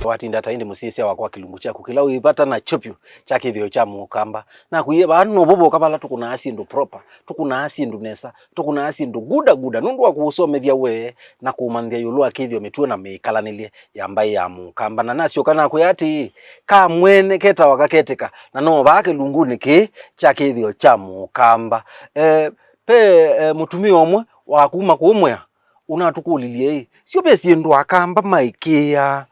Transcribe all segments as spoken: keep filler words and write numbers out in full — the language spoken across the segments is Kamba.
Watinda ta ĩndĩ mũsyaĩĩsya wakwa kĩlungu kyaku kĩla wĩvata nakyo vyũ kya kĩthĩo kya Mũkamba. Nakwĩie vaa novo voka vala tũkũnaa syĩndũ proper, tũkũnaa syĩndũ nesa, tũkũnaa syĩndũ guda guda nũndũ wa kũũsomethya we na kũũmanyĩthya ĩũlũ wa kĩthĩo, mĩtuo na mĩĩkalanĩlye ya mbaĩ ya Mũkamba. Na nasyoka nakwĩa atĩĩ, kamwene ketawa kaketĩka, na no vaa kĩlungunĩ kĩĩ kya kĩthĩo kya Mũkamba. Eh, ve, eh, mũtumĩa ũmwe wa kuma kũũ Mwea ũnatũkũlilye-ĩ, syo ve syĩndũ Akamba maĩkĩĩaa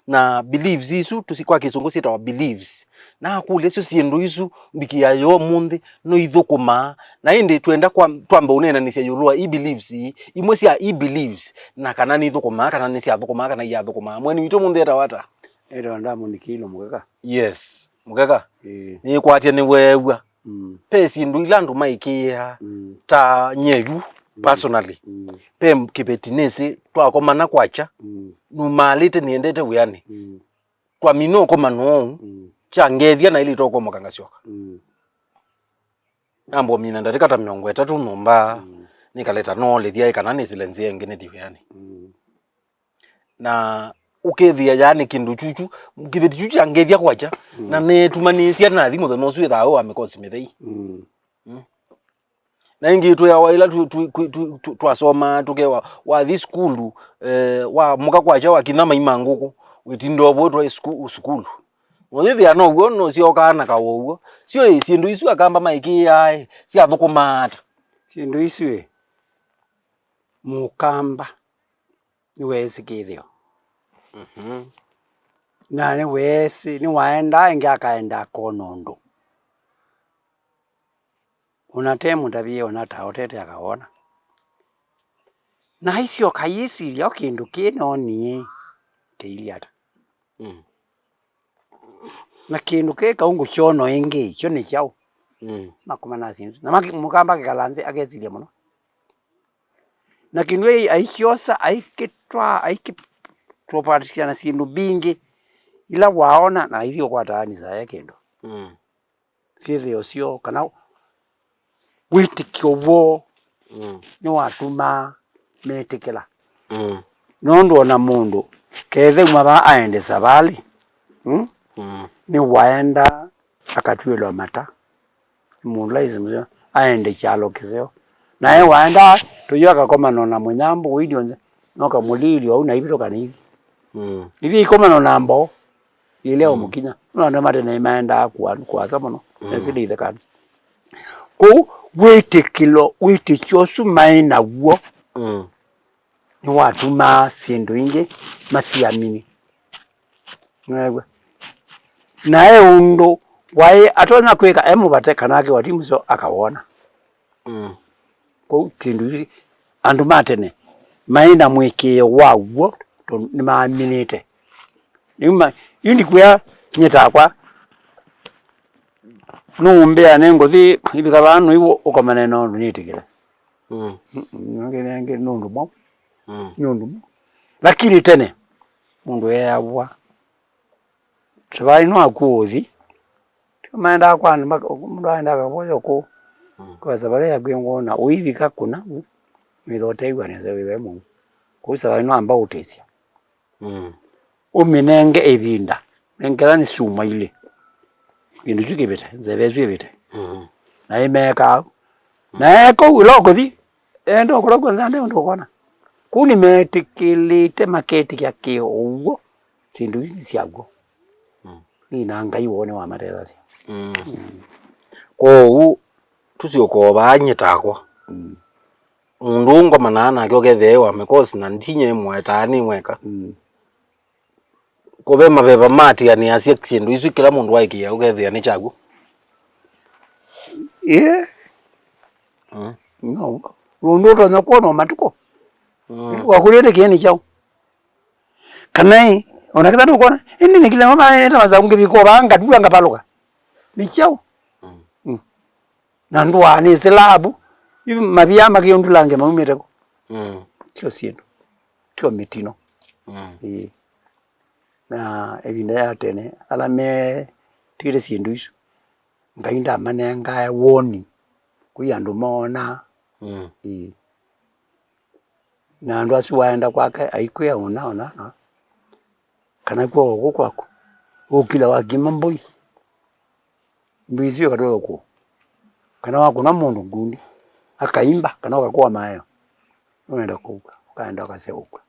na beliefs isu, tũsi kwa Kĩsũngũ syĩtawa beliefs. Na akũlya syo syĩndũ isu mbikĩa ya ũmũnthĩ no ithũkũmaa. Na ĩndĩ twenda kwa, twambe ũneenanĩsya ĩũlũ wa i beliefs ii, imwe sya i beliefs, na kana nithũkũmaa, kana nĩsyathũkũmaa, kana iyathũkũmaa. Mweni witũ ũmũnthĩ etawa ata? Etawa Ndamũni Kĩilo Mũkeka. Yes, Mũkeka. Ĩĩ. Nĩkwatya nĩweew'a. Mm. Ve syĩndũ ila andũ maĩkĩĩaa, mm, ta nye yu, mm, personally. Mm. Ve kĩveti nĩsĩ twakomana kwakya, mm, numaalĩte nĩendete wĩanĩ. Mm. Twamina ũkomano ũu, mm, kyangethya na ilĩte ũkomoka ngasyoka. Mm. Namba ũmina ndatĩka ta mĩongo ĩtatũ nyũmba, mm, nĩkaleta noolĩthya ĩ kana nĩsĩle nzĩa ĩngĩ nĩthi wĩanĩ. Mm. Na ũkethĩa yaani kĩndũ kyukyu, kĩveti kyu kyangethya kwakya, mm, na neetumanĩĩsya nathi mũthenya ũsu ĩthaa wa mĩkosi mĩthei. Mm. Mm. Na ĩngĩ twĩawa ĩla twi- twi- twi- twi- twi- twasomaa tũkewa wathi sukulu, eh, wamũka kwakya wakinya maima ngũkũ, wĩtinda ũvũtwa ĩ suku- sukulu. Mũyĩthĩa now'o nũsyokaa na kaũ ũw'o. Syo ĩ, syĩndũ isu Akamba maĩkĩĩaa ĩ, syathũkũmaa ata? Syĩndũ isu ĩ, Mũkamba nĩweesĩ kĩthĩo. Mhm. Na nĩweesĩ, nĩwaendaa ĩngĩ akaenda akona ũndũ. Ona te mũtavye, ona ta otete akawona. Na aisyoka ayĩsilya, o kĩndũ kĩĩ noonie kĩilyĩ ata? Mm. Na kĩndũ kĩĩ kau ngũkyona ĩngĩ, kyo nĩ kyaũ? Mm. Makũmana asindu. Na maki- Mũkamba akĩkala nthĩ, akesilya mũno. Na kĩndũ ĩĩ aikyosa, aikĩtwaa, aikĩtopatisya na syĩndũ mbingĩ, ila waona, na aithi ũkwata anisa e kĩndũ. Mm. Syĩthĩo syoo, kana wĩtĩkyo woo, mm, nĩwatumaa metĩkĩla. Mm. Nũndũ ona mũndũ kethe uma vaa aende savalĩ, mm, mm, nĩwaendaa akatw'ĩlwa mata. Mũndũ laisi mũseo aende kyalo kĩseo. Naye waendaa tũyũ akakomana na mũnyambũ ũilyĩ onthe, no kamũlilyo au na ivĩtũka nĩ ithi. Mm. Ithi ikomana na mbao. Ilea, mm, ũmũkinya. Nũndũ andũ ma tene nĩmaendaa kũa- kũasa mũno. Mm. Mesĩlĩ ithekani. Kwoou wĩtĩkĩlo, wĩtĩkyo ũsu maĩ naw'o, mm, nĩwatumaa syĩndũ ingĩ masiamini. Nĩwew'a? Na e ũndũ waĩ atonya kwĩka e mũvate kana akĩwa ti mũseo akawona. Mm. Kwoou kĩndũ kĩu andũ ma tene maĩ na mũĩkĩĩo wa w'o tondũ nĩmaaminĩte. Rĩu ma- yu ndikwĩa nyie takwa nũũmbĩa nĩ ngũthi ivika vaa nũiw'o ũkomane na ũndũ nĩtĩkĩle. Mm. Mm, mm, nĩ ũndũ mwaũ. Mm. Nĩ ũndũ mwaũ. Lakini tene mũndũ eeaw'a savalĩ no akw'o ũthi. Tio maendaa kwa andũ maka- mũndũ aendaa akavoya ũkũũ. Mm. Kwa savalĩ yaku ĩngwona ũivika kũna u, wĩtha ũteew'a nesa wĩtha e mũu. Kũu savalĩ no amba ũtĩsya. Mm. Ũmĩnenge ĩvinda. Nengela nĩ syuma ilĩ. Kĩndũ kyu kĩvĩte, nzeve ĩsu ĩvĩte. Mm. Na ĩmeekaa. Na eko ĩla ũkũthi, enda ũkũla kwentha nde ũndũ ũkona. Kũu nĩmetĩkĩlĩte maketĩkya kĩ ũw'o syĩndũ isu nĩ sya w'o. Mm. Nĩ na Ngai woo nĩwamatethasya. Mm. Mm. Kwoou tũsyũka o vaa nyie takwa. Mm. Mũndũ ũũ ngomanaa nake ũkethĩa e wa mĩkosi na ndinya ĩmũetaa nĩ mweka. Mm. Kũve maveva maatĩanĩasya syĩndũ isu kĩla mũndũ waĩkĩĩa ũkethĩa nĩ kyaw'o. Ĩĩ. Mm. No. Ũndũ ũtonya kwona o matukũ. Mm. Wakũlĩte kĩĩ nĩ kyaũ? Kana ĩ, ona kĩtha ndũkwona, ĩndĩ nĩ kĩla mama ĩta masaũ ngĩvika vaa ngatũa ngapalũka. Nĩ kyaũ? Mm. Mm. Na ndũa nĩ silabu, yu mavia makĩũndũlange maumĩte kũ? Mm. Tio syĩndũ, tio mĩtino. Mm. Ĩĩ. Na ĩvinda ya tene, ala metwĩte syĩndũ isu, Ngai ndamanengae woni kwĩ andũ moonaa. Mm. Ĩĩ. Na andũ asu waenda kwake, aikwĩa ũna, ũna, na kana kw'oko kwaku, ũkila wakima mbũi, mbũi isu ikatũa ũkũũ, kana wakũna mũndũ ngundi, akaimba, kana ũkakũa maeo, nũenda kũkw'a, ũkaenda ũkaseũkw'a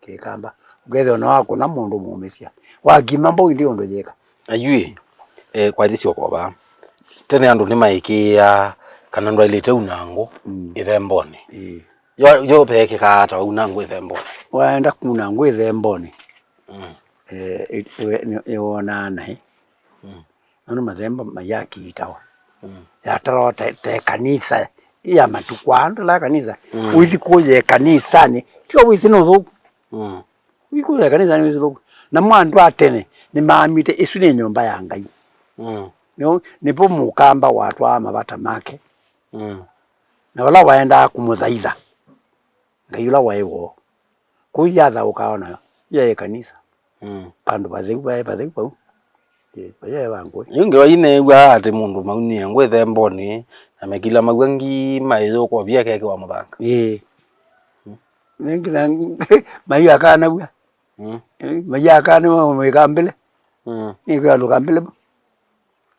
kĩkamba, ũkethĩa ona wakũna mũndũ mũũmĩsya, wakima mbũi ndi ũndũ yĩka. Ayuĩ, eh, kwatisya ũkova. Tene andũ nĩmaĩkĩĩaa kana ndwaĩlĩte unangũ Mm. ĩthembonĩ. Ĩĩ. Yo, yo veekĩkaa ata wauna ngũ ĩthembonĩ? Waenda kuna ngũ ĩthembonĩ, Mm. eh, ĩ- ĩ- nĩ- ĩwonaa naĩ. Mm. Nũndũ mathembo mayakĩĩtawa. Mm. Yatalawa ta, ta ĩkanisa ya matukũ aa, ndũla kanisa. Mm. Ũithi kũya ĩkanisanĩ, tio wĩsĩ nĩ ũthũku. Mm. Ũithi kũya ĩkanisanĩ wĩsĩ ũthũku. Namo andũ a tene nĩmaamĩte, ĩsu nĩ nyũmba ya Ngai. Mm. Nĩvo, nĩvo mũkamba watwaa mavata make. Mm. Na vala waendaa kũmũthaitha Ngai ũla waĩ woo. Kũu yathaũkaa o nayo, yaĩ ĩkanisa. Mm. Vandũ vatheu, vaĩ vatheu vau. Ĩĩ, vayaĩ va ngũĩ. Yu ngewa ineew'aa atĩ mũndũ maunie ngũ ĩthembonĩ, na mekila maw'a ngi maĩyũkovya kekĩwa mũthanga. Ĩĩ. Mm. Nengila maiakanaw'a. Mm. Ĩĩ, maiakanaw'a mwĩkambĩle. Mm. Nĩkwĩalũka mbĩle.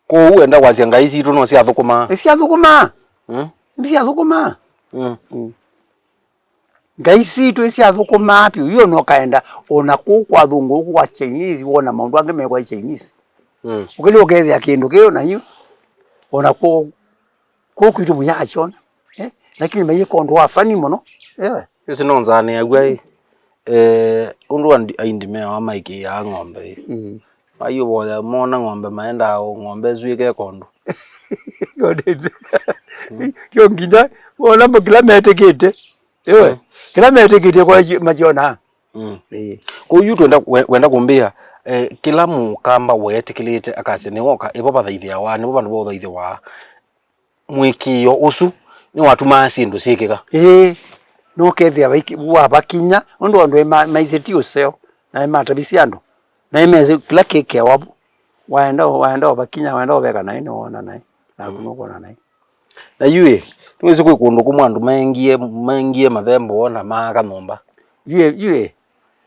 Kwoou wenda kwasya ngai sitũ no syathũkũmaa? Nĩsyathũkũmaa. Mm. Nĩsyathũkũmaa. Mm. Mm. Ngai sitũ ĩsyathũkũmaa vyũ, yu ona ũkaenda ona kũu kwa athũngũ ũku kwa Chinese, wona maũndũ angĩ mekwa Chinese. Mm. Ũkĩlĩ ũkethĩa kĩndũ kĩu na yu ona kũu kũu kwitũ mũyaakyona. Eh? Lakini mayĩka ũndũ wa funny mũno. Ewe. Ĩsĩ no nzanĩaw'a ĩ. Eh, ũndũ andi- aindi meawa maikĩĩaa ng'ombe ĩ. Mm. Maiũvoya mona ng'ombe maendaa o ng'ombe ĩsu ĩkeka ũndũ. Kyo nginya wona mo kĩla metĩkĩte. Ewe. Mm. Kĩla metĩkĩte kwa makyonaa. Mm. Ĩĩ. Kwoou yu twenda we- wenda kũmbĩa eh, kĩla mũkamba weetĩkĩlĩte akasya nĩwoka ĩvo vathaithĩawa nĩvo vandũ va ũthaithĩwa. Mũĩkĩĩo ũsu nĩwatumaa syĩndũ syĩkĩka. Ĩĩ, nũkethĩa vaiki- wavakinya, nũndũ andũ aĩ ma- maisye ti ũseo, naĩ matavisye andũ, naĩ mesĩ kĩla kĩkewa vu. Waenda waenda ũvakinya, waenda ũveka naĩ nĩwona naĩ, naku nũkwona naĩ. Na yu ĩ, nĩwĩsĩ kwĩ kũndũ kũmwe andũ maengie maengie mathembo na maaka nyũmba. Yu ĩ, yu ĩ,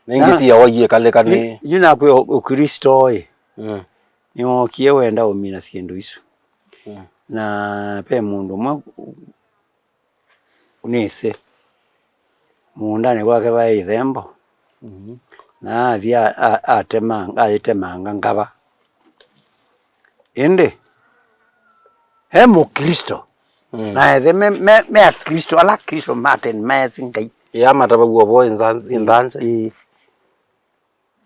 na ingĩ siawa iĩkalĩka nĩ. Yu- yu nakwĩ Ũkristo ĩ. Mm. Nĩwookie wenda ũmina syĩndũ isu. Mm. Na ve mũndũ ũmwe nĩsĩ mũũndanĩ kwake vaĩ ĩthembo. Mhm. Na athi a- a- atemanga, ayĩtemanga ngava. Ĩndĩ e Mũkristo. Mm. Na ethe me, me, me Akristo, ala Akristo ma tene maesĩ Ngai. Ĩya matavaw'a ũvoo ĩnthanzĩ. Ĩĩ.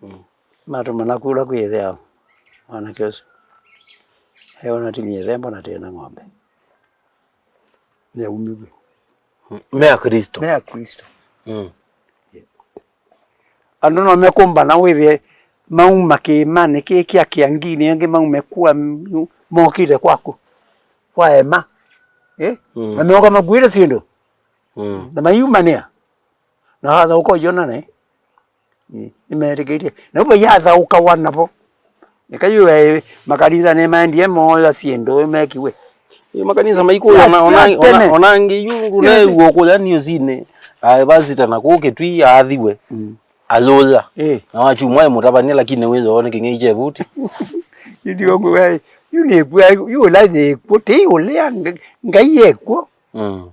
Mm. Matũmana kũla kwĩ ĩthe ao mwanake ũsu. Eona timie ĩthembo na tena ng'ombe. Nĩaumiw'e. Mm. Me Akristo. Me Akristo. Mm. Andũ no mekũmbana wĩthĩe mauma kĩĩmanĩ kĩĩ kya kĩanginĩ, angĩ maume kũa mokĩte kwaku kwa ema. Eh? Mm. Na meoka makuĩte syĩndũ. Mm. Na mayumanĩa. Na wathaũka ũyona naĩ. Ĩ, nĩmeetĩkĩtie. Na ũu mayathaũkawa navo. Eka yu e, makanisa nĩmaendie mooya syĩndũ mekiwe. Ĩ, makanisa maikũya ona, ona, ona, ona angĩ yu neew'o kũya newsĩnĩ. Aĩ vasita na kũu kĩtwi aathiwe. Mm. Ayũya. Ĩ. Na wakyumwa ĩ mũtavany'a lakini wĩthĩwa nĩ kĩng'ei kya ĩvuti. Yu ndio ngwĩ, yu nĩkw'a, yu ũla yĩkw'o, ti ũlea Ngai ekw'o. Mm.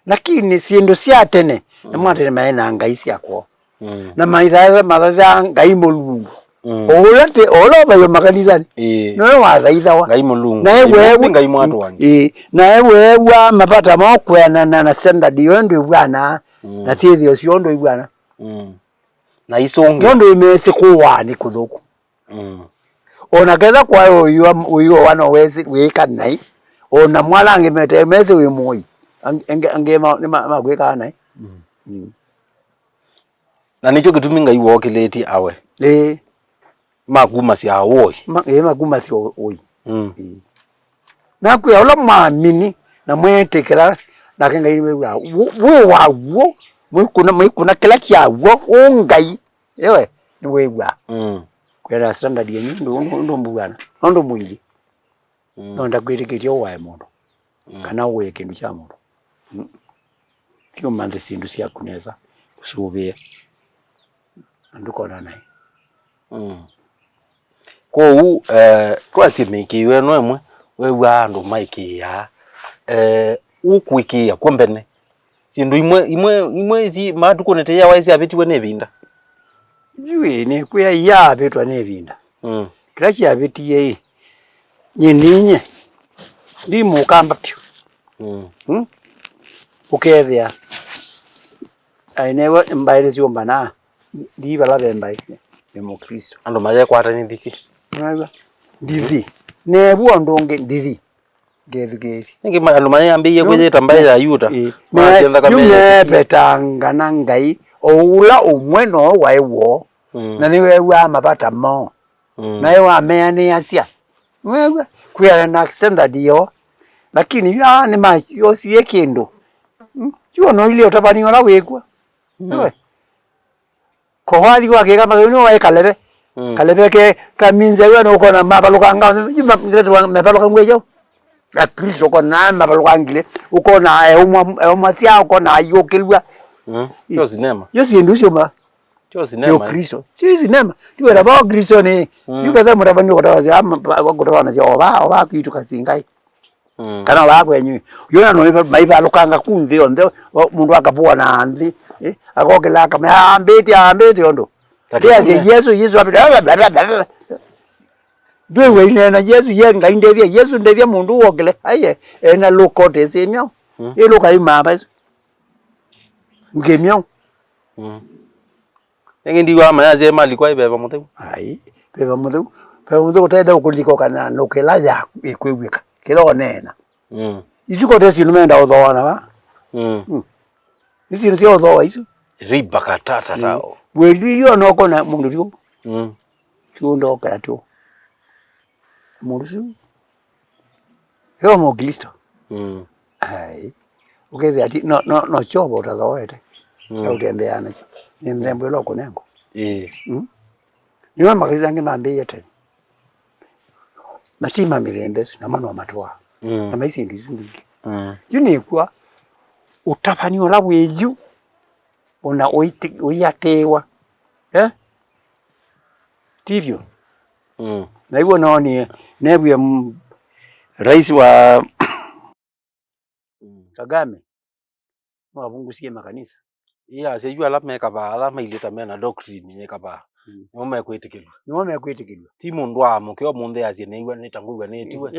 Lakini syĩndũ sya tene, mm, nĩmo tene maĩ na ngai sya kwoo. Mm. Na maithaitha, mathaithaa Ngai Mũlungu. Mm. O ũla te, o ũla ũvaĩwe makanisanĩ. Ĩĩ. Nowe wathaithawa. Ngai Mũlungu. Nae weewa, Ngai mwatũanĩ. Ĩĩ. Nae weewa mavata moo kwĩanana na standard yo ndwĩvwana, mm, na syĩthĩo syoo ndwĩvwana. Mm. Na isũngĩ. Nũndũ imesĩ kũwaa nĩ kũthũku. Mm. Ona ketha kwaĩ ũiwa, ũiwa wana wesĩ wĩka naĩ, ona mwala angĩ mete mesĩ wĩ mũoi, ang-, angĩ, angĩ ma, nĩ ma, makwĩkaa naĩ. Mm. Mm. Na nĩkyo kĩtumi Ngai wookĩlĩtye awe. Ĩĩ. Makumasya ũoi. Ma, ĩĩ, makumasya ũ-, ũoi. Mm. Ĩĩ. Nakwĩa ũla mwamini na mwetĩkĩla, nake Ngai nĩwĩw'aa. Wĩ, wĩ wa w'o, mwĩkũna, mwĩkũna kĩla kya w'o, ũ Ngai. Ewe, nĩwĩw'aa. Mm. Kwĩanana na standard yenyu, ndũ, ndũ, ndũ mbuana. Nũndũ mwingĩ. Mm. No ndakwĩtĩkĩtye ũwae mũndũ. Mm. Kana ũwĩe kĩndũ kya mũndũ. Mm. Ti ũmanthe syĩndũ syaku nesa, ũsũvĩe. Na ndũkona naĩ. Mm. Kwoou, eh, twasye mĩĩkĩĩo ĩno ĩmwe, weew'aa andũ maĩkĩĩaa, eh, ũkũĩkĩĩa kw'o mbene. Syĩndũ imwe, imwe, imwe isi matukũnĩ tĩ yawa syavĩtiwe nĩ ĩvinda. Yu ĩ, nĩkwĩa iyaavĩtwa nĩ ĩvinda. Mm. Kĩla kyavĩtie ĩ, nyie ndinyie, ndi mũkamba vyũ. Mm. Mm? Ũkethĩa, aĩ newe mbaĩ nĩsyũmbanaa, ndi vala ve mbaĩ, nĩ Mũkristo. Andũ mayekwatanĩthisye. Nĩwaw'a? Ndithi. Neew'a ũndũ ũngĩ, ndithi. Ngethukĩĩsya. Nĩkĩ ma-, andũ mayambĩie kwĩyĩta mbaĩ ya Yuta? Ĩĩ. Maasya nthakame yu ya Yesu. Mevetangana Ngai, o ũla ũmwe no waĩ woo, mm, na nĩweew'aa mavata moo. Mm. Naĩ wameanĩasya. Nĩweew'a? Kwĩana na standard yoo. Lakini yu aa nĩmayosie kĩndũ. Mm. Yu ona ũilyĩ ũtavany'a ũla wĩkw'o. Mm. Nĩwe? Ko wathi wakĩka matheu nĩwe waĩ kaleve. Mm. Kaleve ke kaminze wĩana ũkona mavalũkanga, yu ma-, mevalũka ngw'e kyau. Akristo ũkona mavalũkangile, ũkona eũmwa, eũmwa sya, ũkona ayũkĩlw'a. Mm. Yo sinema. Yo syĩndũ icio ma. Yo sinema. Yo Kristo. Ti sinema. Ti wĩra vao Kristo nĩ. Mm. Yu kethe mũtavani ũkũtawanasya, ama, kũtawanasya ova, ova kwitũ kasingai. Mm. Kana vaa kwenyu. Yona no maivalũkanga ku nthĩ yonthe, o, mũndũ akavũana nthĩ, eh, akokĩla akamea, "Ambĩte, ambĩte ũndũ." Lakini ndĩasye Yesu, Yesu ambĩte. Ndwĩw'a inena Yesu, ye Ngai ndethia, Yesu ndethia mũndũ wokĩle. Aiye, ena lũkote sĩmyao. Mm. Ĩ lũka imava isu. Ngĩmyao. Mm. Ĩngĩ ndiwaa mayasya ĩmalikwa ĩ Veva Mũtheu. Ai, Veva Mũtheu. Veva Mũtheu ũtaenda ũkũlika ũkana nũkĩla ya ĩkwĩw'ĩka. Kĩla ũneena. Mm. Isu kote syĩndũ menda ũthooa na va. Mm. Mm. Nĩ syĩndũ sya ũthooa isu. Riba katata tao. Wĩlĩ yo noko na mũndũ tyo. Mm. Tyo ndokela tyo. Mũndũ ũsu yo Mũkristo. Mm. Ai. Ũkethĩa ati no, no, no kyovo ũtathoete. Mm. Kya ũtembeaa nakyo. Nĩ nthembo ĩla ũkũnengwa. Ĩĩ. Mm. Nĩwe makanisa angĩ mambĩĩe tene. Masyai ma mĩthemba ĩsu, namo no matũaa. Mm. Na maisye ĩndũ isu mbingĩ. Mm. Yu nĩkw'a ũtavany'a ũla wĩ yu, ona ũiti-, ũiatĩĩwa. Eh? Ti vyũ? Mm. Na ĩw'o noonie, neewie m-, rais wa Mm. Kagame, nĩwavungusie makanisa. Ĩĩ, asyai ala mekavaa, ala mailĩta mena doctrine yĩkavaa, mm, nĩmo mekwĩtĩkĩlw'a. Nĩmo mekwĩtĩkĩlw'a. Ti mũndũ aamũke ũmũnthĩ asye, "Nĩw'a, nĩ ta ngwĩw'a nĩtiwe."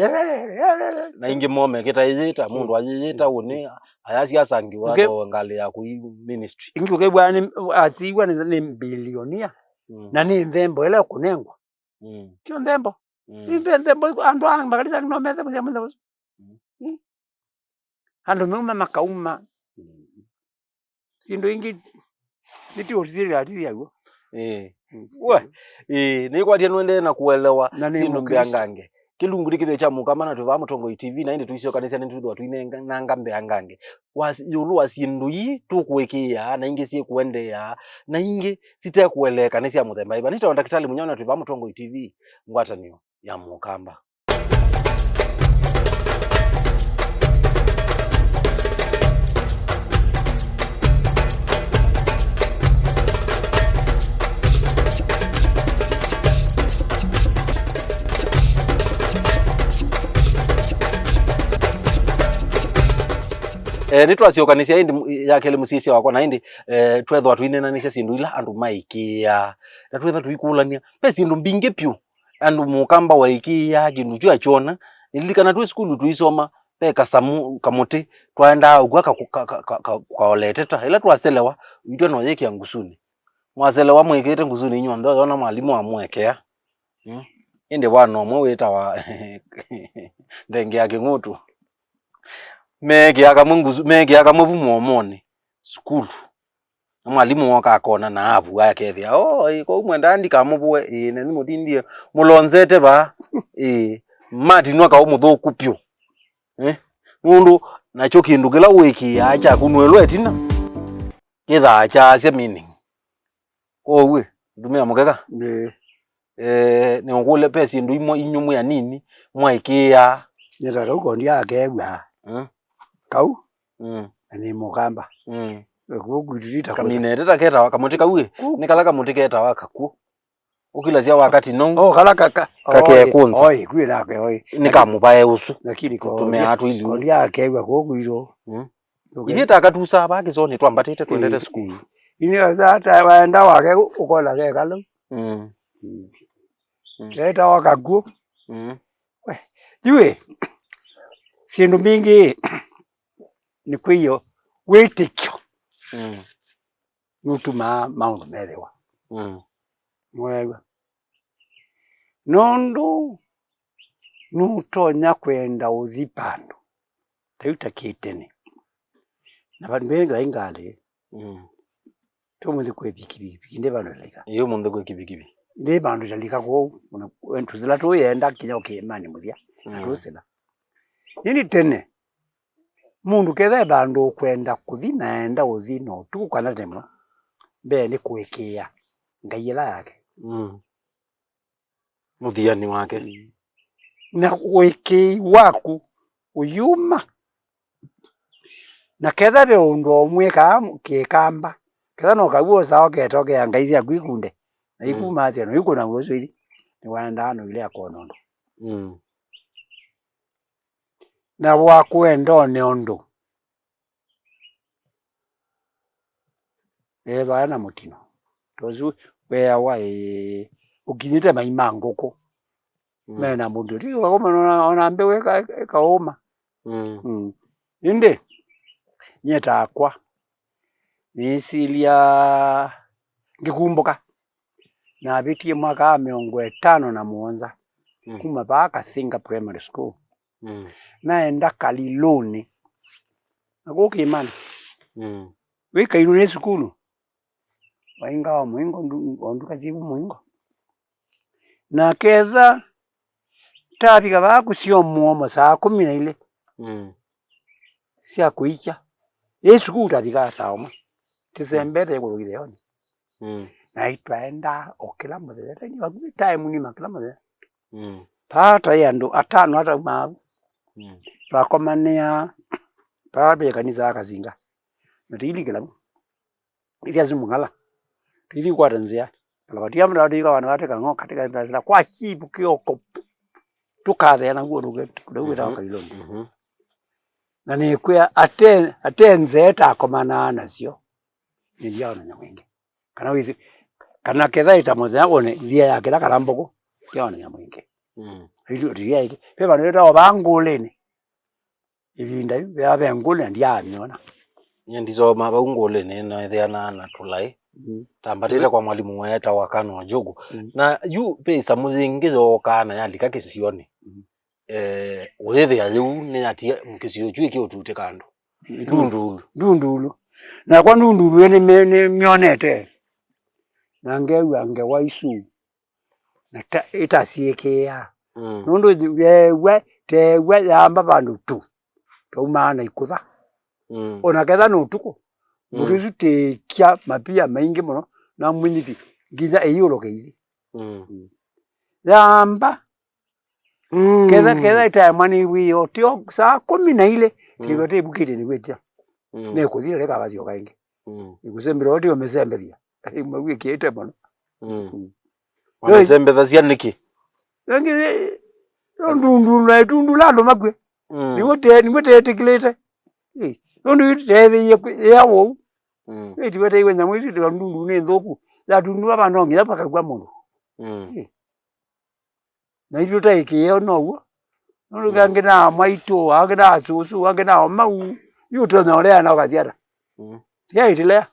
Na ingĩ mo mekĩta ĩyĩta, mũndũ ayĩyĩta ũnĩ, ayasya asangĩwa ngalĩ ya kũi ministry. Ingĩ ũkew'a nĩ, asiiwa nĩ, nĩ mbilionia, mm, na nĩ nthembo ĩla ĩkũnengwa. Mm. Tyo nthembo. Mm. Nĩ nthembo, andũ a makanisa no methe mũthemba ũsu. Mm. Mm. Andũ meuma makauma. Mm. Syĩndũ ingĩ nĩtiũsisĩlya atisi aw'o. Ĩĩ. Mm. We, ĩĩ, nĩkwatya nũendee na kũelewa na nĩ syĩndũ Mũkristo. Mbeangange. Kĩlungu nĩ kĩthĩo kya Mũkamba na twĩ vaa Mũtongoi T V, na ĩndĩ tũisyokanĩsya nĩtwĩthĩwa tũinenga mbeangange. Was-, ĩũlũ wa syĩndũ ii tũkũĩkĩĩaa, na ingĩ syĩkũendeea, na ingĩ sitekũeleeka nĩ sya mũthemba ĩva. Nĩtawa Ndakĩtalĩ Mũnyao na twĩ vaa Mũtongoi T V, ngwatanĩo ya Mũkamba. Eh, nĩtwasyokanĩsya ĩndĩ, ya kelĩ mũsyaĩĩsya wakwa, na ĩndĩ, eh, twethwa tũineenanĩsya syĩndũ ila andũ maĩkĩĩaa, na twetha tũikũlany'a. Ve syĩndũ mbingĩ vyũ andũ Mũkamba waĩkĩĩaa kĩndũ kyu akyona. Nĩlilikana twĩ sukulu tũisoma, ve kasamũ, kamũtĩ, twaendaa ũkw'a ka-, ka-, ka-, ka-, ka-, kaolete ta. Ĩla twaselewa, ũitw'a na ũyĩkĩa ngusunĩ. Mwaselewa mwĩkĩĩte ngusunĩ inyw'onthe, ũyona mwalimũ amũekea. Mm. Ĩndĩ vana ũmwe wĩtawa Ndenge ya Kĩng'ũtũ. Meekĩa kamwe ngusu-, meekĩa kamwe vu mũomonĩ, sukulu. Na mwalimũ ooka akona na avua akethĩa, "Oh, ĩ, kwoou mwendaa ndikamũvũe?" Ĩĩ, na nĩmũtindie mũlonzete vaa. Ĩĩ, matinwa kaũ mũthũku vyũ. Eh? Nũndũ nakyo kĩndũ kĩla wĩkĩaa kyakunũĩlwa ĩtina, kĩthaa kyaasya meaning. Kwoou ĩ, ndumĩa mũkeka? Ĩĩ. Eh, nĩũkũlya, ve syĩndũ imwe inyu mwĩ anini mwaĩkĩĩaa. Nĩ ta kau kondi akew'a. Mm. Kau? Mm. Na nĩ Mũkamba. Mm. Kũu kwitũ ti ta kũu. Kaminete ta ketawa, kamũtĩ kau ĩ, kũu, nĩ kala kamũtĩ ketawa kakuũ. Ũkilasya wakati no. Oh, kala kaka. Kakekũnza. Oi, kwĩ nake, oi. Nĩ kamũvae ũsu. Lakini ko. Tũtũmĩaa tũiliu. Ko ndiakew'a kũu kwitũ. Mm. Ithyĩ takatusaa vaa kĩsoonĩ twambatĩte twendete sukulu. Ini ata waenda wake ũkola kekalu. Mm. Mm. Ketawa kakuo. Mm. We, jue, syĩndũ mbingĩ nĩ kwĩyo wĩtĩkyo. Mm. Nũtumaa maũndũ methĩwa. Mm. Nĩwew'a? Nũndũ nũtonya kwenda ũthi vandũ. Ta yu ta kĩtene. Na vandũ vengĩ vai ngalĩ. Mm. Tũmũnthĩ kwĩ pikipiki, pikipiki ndĩ vandũ ĩlaika. Ĩĩ, ũmũnthĩ kwĩ kivikivi. Ndĩ vandũ ĩlaika kwoou, ona tũsĩla tũyenda kinya ũkĩĩmanĩ mũthya, na tũsĩla. Ĩndĩ tene, mũndũ ketha e vandũ ũkwenda kũthi na enda ũthi na ũtukũ kana tene mũno, mbee nĩ kũĩkĩĩa Ngai ĩla yake. Mm. Mũthiani wake. Mm. Na ũĩkĩĩi waku ũyuma. Na ketha ve ũndũ ũmwĩkaa kĩkamba, ketha no kaw'o ũsaa ũketokea ngai syaku ikunde, na ikumasya no ikũna ũsu ithi, nĩwaendaa no ile akona ũndũ. Mm. Na wakwenda one ũndũ. Eevaa na mũtino. Tosu weawa, ĩĩ, ũkinyĩte mai ma ngũkũ. Mm. Mena mũndũ. Ti ũkakomana ona, ona mbeũ ĩka-, ĩkaũma. Mm. Mm. Ĩndĩ, nyie takwa, nĩsilya ngĩkumbũka. Navĩtie mwaka wa mĩongo ĩtano na mũonza, mm, kuma vaa Kasinga Primary School. Mm. Naenda Kalilũnĩ. Na kũu kĩĩmanĩ. Mm. Wĩ Kalilũnĩ sukulu. Waingawa mũingo, ndu-, o nduka syivu mũingo. Na ketha tavika vaa kũsyoa mũomo saa kũmi na ilĩ, mm, sya kũikya. Ĩ sukulu tavikaa saa ũmwe. Tĩsembete ĩkũlũ kĩtheonĩ. Mm. Na itwaendaa o kĩla mũthenya. Twaendie vakuvĩ time nima kĩla mũthenya. Mm. Paa twaĩ andũ atano ataumaa vu. Mm. Twakomanĩa paa ve kanisa ya Kasinga. Na tũilikĩla vu. Ithya simũng'ala. Tũithi kwata nzĩa. Kalavatia mndũ atũika wana wate kang'o katika nzĩa kwa chipu kĩoko. Tũkathea na guo ndũke, ndũke ta Kalilũnĩ. Mhm. Na nĩkwĩa ate, ate nzee takomanaa nasyo. Nĩndyaona nyamũ ĩngĩ. Kana wĩsĩ, kana ketha ĩta mũthenya wone nzĩa ya kĩla kala mbũkũ, ndyaona nyamũ ĩngĩ. Mm. Ĩtu, ĩtu ya ĩngĩ. Ve vandũ vetawa vaa ngũlĩnĩ. Ĩvinda yu, ya ve ngũlĩ na ndyaamyona. Nyie ndisoma vau ngũlĩnĩ, neethĩana na tũlaĩ. Mm. Tambatĩte kwa mwalimu weetawa Kano Njugu. Mm. Na yu ve ĩsamũ yĩngĩ yookaa na yalika kĩsionĩ. Mm. Eh, ũyĩthĩa yĩu nĩyatie kĩsio kyu ĩkĩũtutĩka andũ. Ndundulu. Ndundulu. Nakwa ndundulu ĩ nĩmyonete. Na ngew'a ngewa isu. Na ta, ĩtasyĩkĩĩa. Mm. Nũndũ yeew'a, teew'a yamba vandũ tu. Twaumaa na ikũtha. Mm. Ona ketha nĩ ũtukũ. Mm. Mũndũ ũsu tĩkya mapia maingĩ mũno, na mũnyiti, nginya ĩiũlũke ithi. Mm. Mm. Yamba, mm, ketha, ketha ĩtaemwa nĩ wĩoo, tio saa kũmi na ilĩ, mm, kĩw'a tĩvukĩte nĩwĩtya. Mm. Nĩkũthi na lĩkavasyoka ĩngĩ. Mm. Ĩkũsembela ũtĩ ũmĩsembethya. Ĩmwe wĩkĩĩte mũno. Mm. Mm. Wamĩsembethasya nĩkĩ? Ĩngĩ, yo ndundulu na ĩtundula andũ makw'e. Mm. Nĩw'o te-, nĩw'o teetĩkĩlĩte. Ĩ, nũndũ yu teethĩie kwĩ-, ĩa wou. Mm. Ĩtiwe teiwe nyamũ isu ndundulu nĩ nthũku. Yatundulwa vandũ no nginya vakakw'a mũndũ. Mm. Ĩ. Na itũ taĩkĩĩo now'o. Nũndũ, mm, angĩ na mwaitũ, angĩ na asũsũ, angĩ na omau. Yu ũtonya ũleana ũkathi ata? Mm. Tiaĩtilea.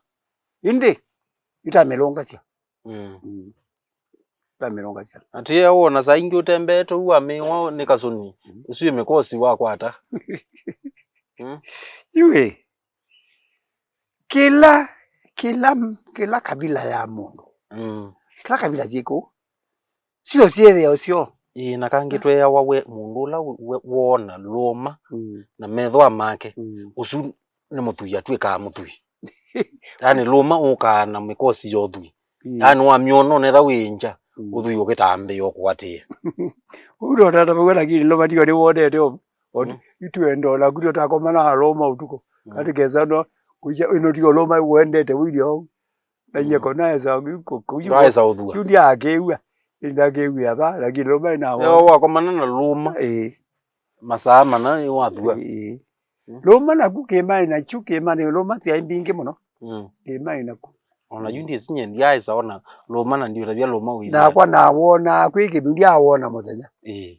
Ĩndĩ, itamĩlũngasya. Mm. Mm. Itamĩlũngasya. Atĩ wona saa ingĩ ũtembeete ũu wamĩĩwa nĩ kasũni. Mm. Ũsu wĩ mĩkosi wakwata. Mm. Yu ĩ. Kĩla, kĩla, kĩla kavila ya mũndũ. Mm. Kĩla kavila syĩ kũu. Syo syĩthĩa ũsyo. Ĩĩ, na kangĩ tweawa we mũndũ ũla we, we, woona lũũma, mm, na methwa make, mm, ũsu nĩ mũthwii atw'ĩkaa mũthwii. Yaani lũũma ũkaa na mĩkosi ya ũthwii. Mm. Yaani wamyona ũnetha wĩ nja, mm, ũthwii ũkĩtambĩĩa ũkũatĩĩa. Ũu ndotata vau, lakini lũũma ndio nĩwonete ũmwe. Ĩtwenda ona kũtyo takomana na lũũma ũtukũ. Mm. Kati kesa no, kuja ino tio lũũma wendete wĩlyo. Na yeko naesa kũyu. Ndaesa ũthua. Yu ndiakĩw'a. Ndakĩw'ĩa va, lakini lũma ĩnawa. Yo wakomana na lũma. Ĩĩ. Masaa mana nĩwathua. Ĩĩ. Mm. Lũma naku kĩĩmanĩ nakyu, kĩĩmanĩ lũma syaĩ mbingĩ mũno. Mm. Kĩĩmanĩ naku. Ona yu ndĩsinye ndyaĩsa ona lũma na ndiũtavya lũma wĩthĩa. Nakwa nawonaa kwĩ kĩmũ, ndyawona mũthenya. Ĩĩ.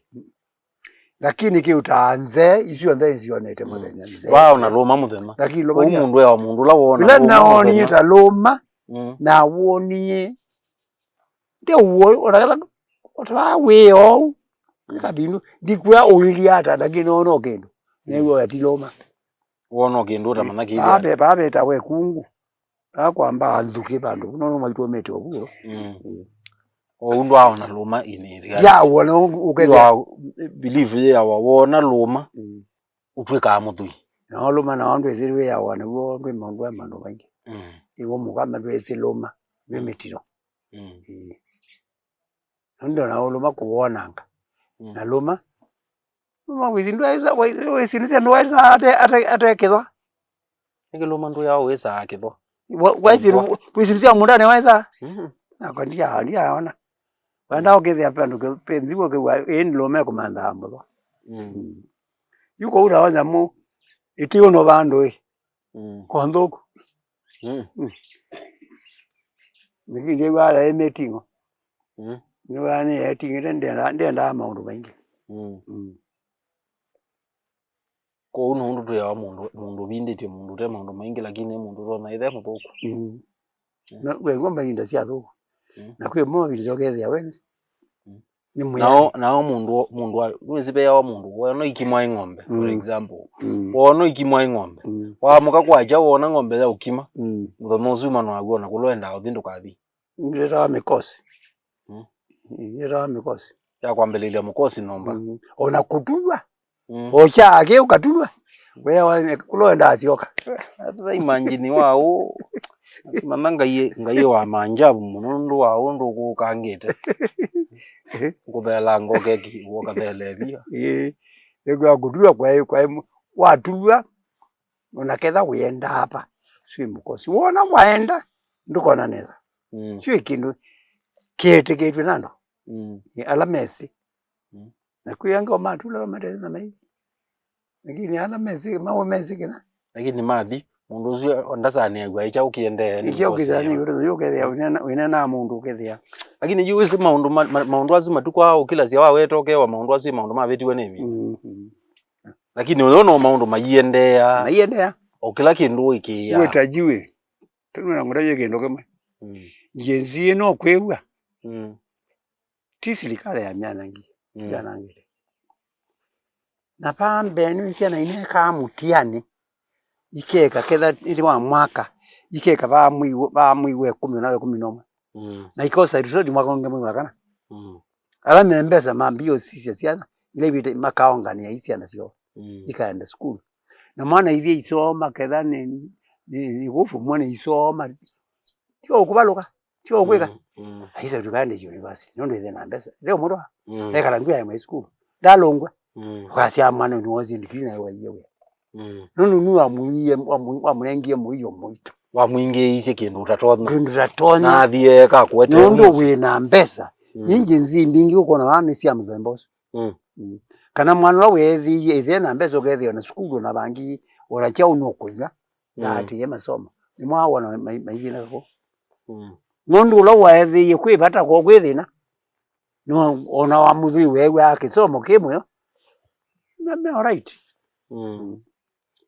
Lakini kĩutaa nzee, isu onthe nĩsyonete mũthenya, nzee. Waona lũma mũthenya. Lakini lũma kũu ndia- mũndũ ewa mũndũ ũla woona ĩla lũma naonie mũthenya. Ta lũma, mm, nawonie. Nde ũw'o, ona kala, ota wa wĩ ou. Mm. Kavindu, ndikwĩa ũilyĩ ata, lakini noona kĩndũ. Mm. New'o ati lũma. Wona kĩndũ ũtamanya kĩilyĩ ata. Babe, babe ta we kungu. Akwamba anthukĩ vandũ, no, no maitũmĩte ũvuo. Mm. Mm. O ũndũ aona lũma in, in reality. Ya, wona ũkethĩa. Believe yĩawa, wona lũma, mm, ũtw'ĩkaa mũthwii. Na lũma na ndwĩsĩ wĩawa nĩw'o ndwĩ maũndũ ya maũndũ maingĩ. Mm. Iwo mũkama ndwĩsĩ lũma, nĩ mĩtino. Mm. Ĩĩ. Nũndũ ona ũlũma kũwonanga. Mm. Na lũma, lũma wĩsĩ ndwaĩsa, wĩsĩ nĩsya ndwaĩsa ate, ate, atekĩthwa. Nĩkĩ lũma ndũya wĩsaa kĩthwa? Wa-, waĩsĩ, wĩsĩ nĩsya mũndũ nĩwaĩsa? Mm. Nakwa ndia, ndiaona. Wenda ũkĩthĩa vandũ kĩ-, penzi ũkĩw'a, ĩĩ nĩ lũma kũmanthaa mũthwa. Mm. Mm. Yu kũu na nyamũ, ĩtĩ ũno vandũ ĩ. Mm. Kwa nthũku. Mm. Mm. Nĩkĩ ndĩw'aa yaĩ mĩting'o. Mm. Nĩw'aa nĩ eting'ĩte, ndenda-, ndendaa maũndũ maingĩ. Mm. Mm. Kwoou nũndũ twĩawa mũndũ, mũndũ ũvindĩtye mũndũ ũte maũndũ maingĩ, lakini nĩ mũndũ ũtonya ĩthe mũthũku. Mm. Mm. Na we ng'ombe ivinda sya thũku. Mm. Na kwĩ mo ivinda syokethĩa we. Mm. Nĩ mwĩai. Nao, nao mũndũ, mũndũ wa, nĩwĩsĩ veawa mũndũ, wona ikimwa ĩ ng'ombe, for, mm, example. Mm. Wona ikimwa ĩ ng'ombe. Mm. Waamũka kwakya, wona ng'ombe ya ũkima. Mm. Mũthenya ũsu ũmanaw'a na kũla wendaa ũthi ndũkathi. Nĩtawa mĩkosi. Mm. Nĩtawa mĩkosi. Ya kwambĩlĩlya mũkosi nyũmba. Mm. Ona kũtulwa. Mm. Ocha ake ũkatulwa. Weawa kũla wendaa syoka. Ata imagine wa ũ. Mama Ngai, Ngai wa maajabu mũno nũndũ wa ũndũ ũkũkangĩte. Kũtheela ngokeki, ũkatheele via. Ĩĩ. Ĩkwĩa kũtulwa kwaĩ, kwaĩ mũ-, watulwa, ona ketha wĩendaa apa, syĩ mũkosi. Wona waenda, ndũkona nesa. Mm. Syĩ kĩndũ kĩetĩkĩtw'e na andũ. Mm. Ĩ, ala mesĩ. Mm. Na kwĩ angĩ o matulawa matesĩ na maithi. Lakini ala mesĩ, mawe mesĩ kĩna. Lakini mathi, mũndũ ũsu ndasanĩaw'a ĩkya ũkĩendee nĩ. Ĩkya ũkĩsaa nĩ mũkosi. Wĩna, wĩnena mũndũ ũkethĩa. Lakini yu wĩsĩ maũndũ ma, ma, maũndũ asu matukũ aa ũkĩlasya waweta ũkewa maũndũ asu ĩ maũndũ mavĩtiwe nĩ ĩvinda. Mm, mm. Lakini ũyũ no maũndũ maiendeea. Maiendeea. O kĩla kĩndũ ũĩkĩĩa. Wĩta juu ĩ. Tũnũna ngũtavye kĩndũ kĩmwe. Mm. Gen Z ĩno kwĩw'a. Mm. Ti silikalĩ ya myanangi, mm, yanangĩte. Na vaa mbee nĩ syana inekaa mũtiani, ikeka ketha ĩndĩ wa mwaka, ikeka vaa mwei wa, vaa mwei wa ĩkũmi na ĩkũmi na ũmwe. Mm. Na ikosa result mwaka ũngĩ mwei wa kana. Mm. Ala me mbesa mambie ũsisya syana, ila ivĩte makaonganĩa i syana syoo, mm, ikaenda sukulu. Na mwana ithie isoma, ketha nĩ, nĩ, nĩ gũfumwa nĩ isoma, ti o kũvalũka. Ti ũkwĩka? Mm, mm. Aisa tukaende university. Nũndũ ĩthe na mbesa. Leo mũndũ a-, mm, ekala ngwĩa ya my school. Ndalũngwa. Mm. Ũkasya mwana nĩ wosie degree na waiye wĩa. Mm. Nũndũ nĩ wamũiye, wamũ-, wamũnengie mũio mũito. Wamwingĩĩisye kĩndũ ũtatonya. Kĩndũ ũtatonya. Na athiĩ eka kũete. Nũndũ wĩ na mbesa. Mm. Nyingĩ nzi mbingĩ ũkona vaa nĩ sya mũthemba ũsu. Mm. Mm. Kana mwana ũla weethĩie ĩthe na mbesa ũkethĩa na sukulu na vangi ona kyaũ nũkũnywa. Na, mm, atĩĩe masomo. Nĩmwawona ma-, maithĩna kũ? Mm. Nũndũ ũla waethĩie kwĩ vata ko kwĩ thĩna. No, ona wa mũthwii weew'aa kĩsomo kĩ mũyo. Me, me all right. Mm. Mm.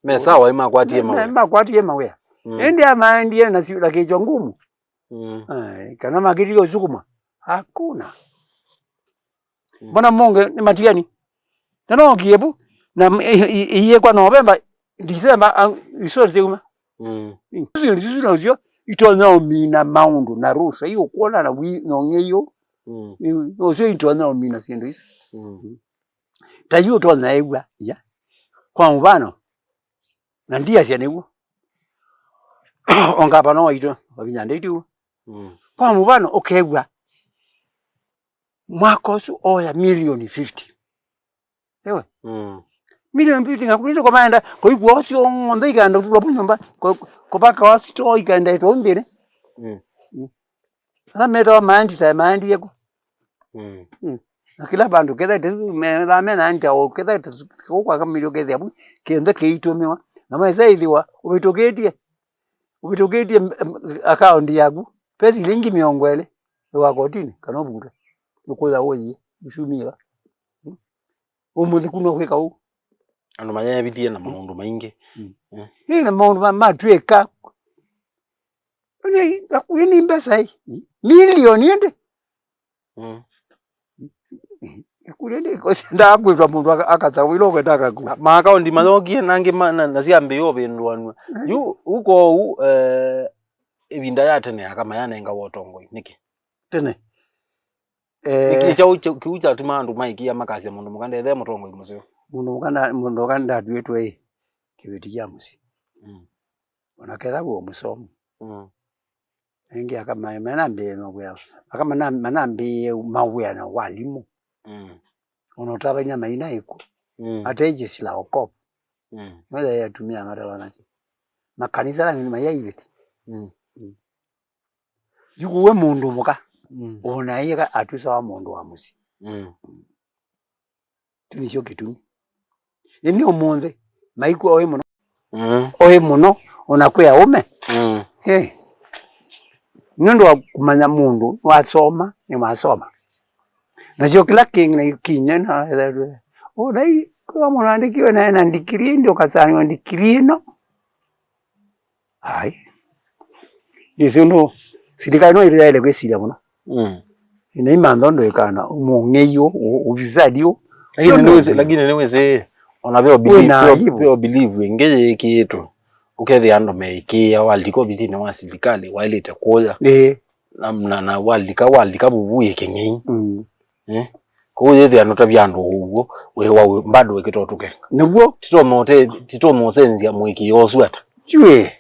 Me sawa, imakwatie, me, me, mawĩa. Makwatie mawĩa. Mm. Ĩndĩ amaendie na si-, na kĩchwa ngumu. Mm. Ai, kana makĩtie ũsukuma. Hakuna. Mm. Mbona monge nĩ matiani? Na no kĩevu, na m-, i-, i-, iyĩkwa November, December, a, isoli syauma. Mm. Mm. Isu, isu nosyo itonya ũmina maũndũ na rusa, iyo kuona na wi-, nong'e iyo. Mm. Ni, nosyo itonya ũmina syĩndũ isu. Mm. Ta yu ũtonya ĩw'a, ya. Kwa mũvano, na ndiasya nĩw'o. O ngavana waitũ, Wavinya Ndeti ũu. Mm. Kwa mũvano, ũkew'a, mwaka ũsu oya milioni fifty. Ewe? Mm. Milioni fifty ngakunĩte kwa maenda, kwa ikuo syonthe ikaenda kũtulwa vu nyũmba, kwa, kwa vaka wa store ikaenda ĩtwa nthĩnĩ. Mm. Mm. Ala metawa maanditae, maandie kũ? Mm. Mm. Na kĩla vandũ kethaĩte methaa mena njaũ, kethaĩte kũu kwa kamili ũkethĩa vu kĩnthe kĩitũmĩwa. Na maisa ĩthĩwa ũvĩtũkĩtye, ũvĩtũkĩtye, em, akaũndi yaku, ve silingi mĩongo ĩlĩ wa kotini kana ũvutwe. Nũkũya ũyĩ, ũsumie va? Mm. Ũmũnthĩ ku no kwĩka ũu. Andũ mayevithie na maũndũ maingĩ. Mm. Eh. Ĩ, na maũndũ ma-, matwĩka. Nĩ, vakuvĩ nĩ mbesa ĩ. Milioni ĩndĩ. Mm. Vakuvĩ nĩ, ndakwĩtwa mũndũ aka-, akasawĩla ũkwenda akakua. Ma-, maakaũndi mayokie nangĩ ma-, na, na syambĩĩa ũvĩndũanw'a. Mm. Yu, ũko ũu, eh, ĩvinda ya tene aka mayanengawa ũtongoi. Nĩkĩ? Tene. Eh, nĩkĩ kyaũ kya-, kĩu kyatuma andũ maĩkĩĩa makasya mũndũ mũka ndethe mũtongoi mũseo? Mũndũ mũka nda-, mũndũ mũka ndatuĩtwe ĩ kĩveti kya mũsyĩ. Mm. Ona ketha wĩ mũsomi. Mm. Ĩngĩ aka ma-, manambĩĩe mawĩa, aka mana-, manambĩĩe mawĩa na walimũ. Mm. Ona ũtavany'a maina ĩku. Mm. Ate Jeshi la Wokovu. Mm. Nĩyo yaĩ atumĩa matavana kĩ. Makanisa ala nĩ maya iveti. Mm. Mm. Yu kũu we mũndũ mũka, mm, ũnaĩka atusawa mũndũ wa mũsyĩ. Mm. Kĩu nĩkyo kĩtumi. Ĩndĩ ũmũnthĩ, maikw'a oĩ mũno. Mm. Oĩ mũno, ona kwĩ aũme. Mm. Eh. Nĩ ũndũ wa kũmanya mũndũ nĩwasoma, nĩwasoma. Nasyo kĩla kĩngĩ na kinya na, ũnai, kwa mũndũ andĩkiwe na ena ndikiri, ĩndĩ ũkasanĩwa ndikiri ĩno. Ai. Nĩsĩ ũndũ silikalĩ no ĩtũ yaĩle kwĩsilya mũno. Mm. Ĩna imantha ũndũ ĩkana, mũng'ei ũ, ũ, ũvisadi ũ. Lakini nĩwĩsĩ, lakini nĩwĩsĩ, ona ve ũbili-, wĩna ve ũ-, aibu. Ve ũbilivu ĩngĩ yĩkĩĩtwe. Ũkethĩa andũ meĩkĩĩa, walika ovisinĩ wa silikalĩ, waĩlĩte kũya. Ĩĩ. Na, na, na walika, walika vuvu yĩ kĩng'ei. Mm. Eh? Kwoou yĩthĩa nũtavya andũ ũw'o, wĩ wa wĩ, bado wĩkĩta ũtũkenga. Nĩw'o. Titomote-, titomosenzi mũĩkĩĩo ũsu ata. Yu ĩ,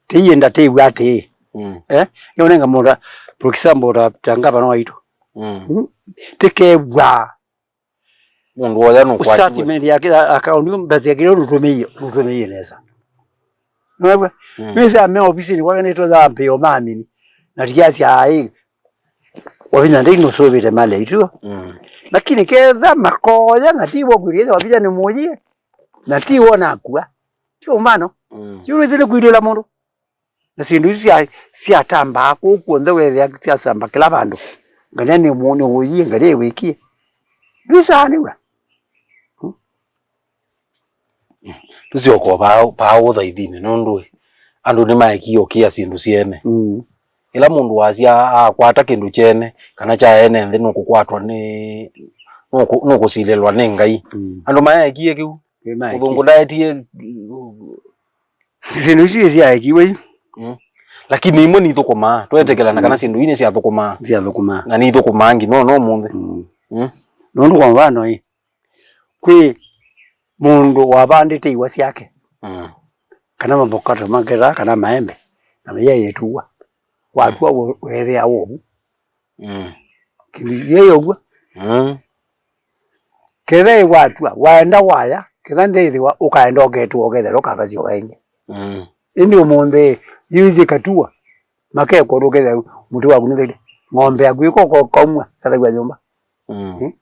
tĩienda tĩw'a atĩĩ. Mm. Eh? Nĩũnenga mũndũ, for example, ta, ta ngavana waitũ. Mm. Mm. Tĩkew'a. Mũndũ oya nũkwatiwe. Statement yake, a-, akaũndi mbesa yake nũtũmĩie, nũtũmĩie nesa. Nĩwew'a? Mm. Nĩsya me ofisinĩ kwake nĩtũthambĩo mamini. Na tiasya aĩ, wavinya ndei nũsũvĩte mali aitũ. Mm. Lakini ketha makoya na ti w'o kwĩlĩte wavinya nĩ mũyie. Na ti w'o nakua. Ti ũmbano. Mm. Ti ũrĩsĩ nĩ kwilĩla mũndũ. Na syĩndũ isu sya-, syatambaa kũu kw'onthe wethĩa syasamba kĩla vandũ. Ngalĩa nĩ mũ-, nĩ ũyie, ngalĩa ĩwĩkie. Nĩsaanĩw'a. Hmm? Tũsyoka o paa, paa ũthaithinĩ, nũndũ ĩ, andũ nĩmaekie ũkĩa syĩndũ syene. Mm. Ĩla mũndũ wasya akwata kĩndũ kyene, kana kya ene nthĩ nũkũkwatwa nĩ, nũkũ-, nũkũsilĩlwa nĩ Ngai. Mm. Andũ mayaekie kĩu. Nĩmaekie. Mũthũngũ ndaetie. Syĩndũ isu syaekiwe yu. Mm. Lakini imwe nithũkũmaa. Twetĩkĩlana, mm, kana syĩndũ ii nĩsyathũkũmaa. Syathũkũmaa. Na nithũkũmaa nginya ona ũmũnthĩ. Mm. Mm. Nũndũ kwa mfano ĩ, kwĩ mũndũ wavandĩte iwa syake. Mm. Kana mavokato maketha, kana maembe. Na mayaĩ ĩtuwa. Watwa we-, weethĩa wou. Mm. Kĩndũ yĩĩ ũw'o. Mm. Ketha ĩwatwa, waenda waya, ketha ndĩthĩwa, ũkaenda ũketũa, ũkethela ũkavasya ĩngĩ. Mm. Ĩndĩ ũmũnthĩ, yu ithĩ katua, makekwa ũkethela mũtĩ waku nũthele. Ng'ombe yaku ĩko ko-, kaumwa, kathaw'a nyũmba. Mm. Eh?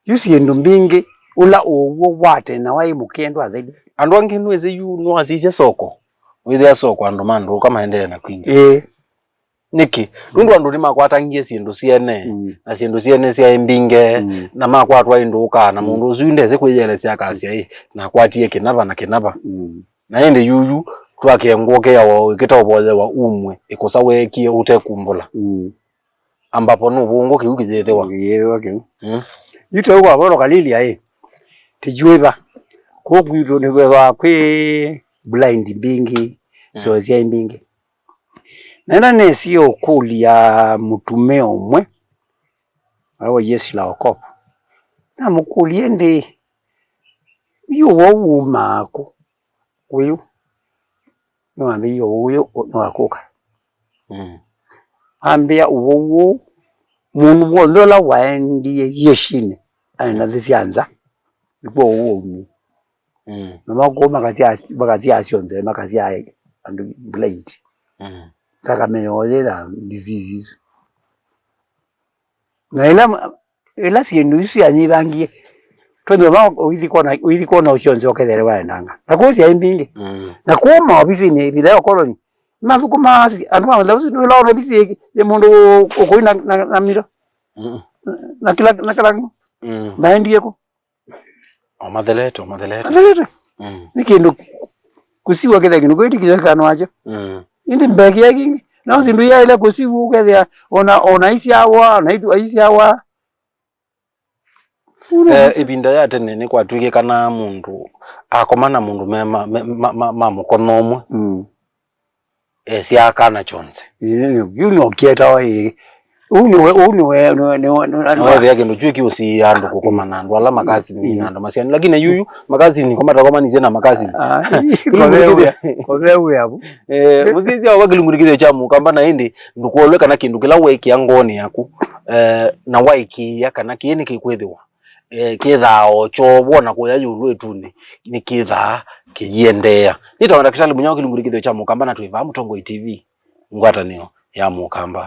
Yu syĩndũ mbingĩ, ũla ũw'o wa tene waĩ mũkĩndũ atheli. Andũ angĩ nĩwĩsĩ yu nĩwasisya soko, wĩthĩa soko andũ ma ndũka maendee na kwingĩ. Ĩĩ. Nĩkĩ? Nũndũ andũ nĩmakwatangie syĩndũ syene, mm, na syĩndũ syene syaĩ mbinge, mm, na makwatwa ĩ ndũka, na, mm, mũndũ ũsu yu ndesĩ kwĩyelesya akasya, "Ĩ, nakwatie kĩnava na kĩnava." Mm. Na ĩndĩ yuyu, twakengwa ũkeawa wĩkĩta ũvoyewa umwe, ĩkosa weekie ũtekumbũla. Mm. Ambapo nũvũngũ kĩu kĩyĩthĩwa. Kĩyĩthĩwa kĩu. Mm. Yu teu kwa vono Galili aĩ, tĩyũĩva. Kũu kwitũ nĩkwĩthwa kwĩ blind mbingĩ, mm, syoĩ syaĩ mbingĩ. Nenda nesie ũkũlya mũtumĩa ũmwe, awa Jeshi la Wokovu. Namũkũlya ĩndĩ, yu ũwau wumaa kũ? Ũyũ nĩwambĩie ũyũ nĩwakũka. Mm. Ambĩa ũwau ũũ, mũndũ w'onthe ũla waendie Jeshinĩ aenda nthĩ sya nza, nĩkw'o ũwau waumie. Mm. Na makũũ makasya, makasya syonthe, makasya andũ blind. Mm. Thakame yoo yĩ na disease isu. Na ĩla, ĩla syĩndũ isu syanyĩvangie, twende ma ũithi kwona, ũithi kwona ũsyoonze ũkethele waendanga. Na kũu syaĩ mbingĩ. Mm. Na kũu maovisinĩ, ĩvinda ya ũkoloni, mathũkũmaa si-, andũ ma ũla ũsu, nĩwĩla ona ovisi yĩ, yĩ mũndũ ũ-, ũkũi na, na, na mito. Mm. Na kĩla, na kĩla, mm, maendie kũ? O mathelete, o mathelete. Mathelete. Mm. Nĩ kĩndũ kũsiw'a kĩthĩa kĩndũ kwĩtĩkĩsya kana wakyo. Mm. Ĩndĩ mbekĩa kĩngĩ. Na ũsi ndũyaĩle kũsiw'a ũkethĩa ona, ona isyawa, ona itu aisyawa. Eh, ĩvinda ya tene nĩ kwatw'ĩkĩkana mũndũ akoma na mũndũ me ma, me, ma, ma, ma mũkono ũmwe. Mm. Esyaa kana kyonse. Ĩĩ, yu nĩũkĩetawa ĩĩ. Ũu nĩwe, ũu nĩwe, nĩwe, nĩwe, nĩwe, nĩwe. Nawethĩa kĩndũ kyũ kĩũsiĩa andũ kũkoma na andũ ala makasini, mm, na andũ masiani. Lakini yuyu, makasini, komatakomanisye na makasini. Ah, kĩlungu kĩthĩ- kothe wĩa vu. Eh, mũsisya wa kĩlungu kĩthĩ kya mũkamba na ĩndĩ, ndũkolwe kana kĩndũ kĩla weekĩa ngoonĩ yaku, eh, na waĩkĩĩa kana kĩĩ nĩkĩkwĩthĩwa. Eh, kĩthaa o kyoo wona kũya ĩũlũ ĩtunĩ, nĩkĩthaa kĩyĩendeea. Nĩtawa Ndakĩtalĩ Mũnyao kĩlungu kĩthĩo kya mũkamba na twĩ vaa Mũtongoi T V, ngwatanĩo ya mũkamba.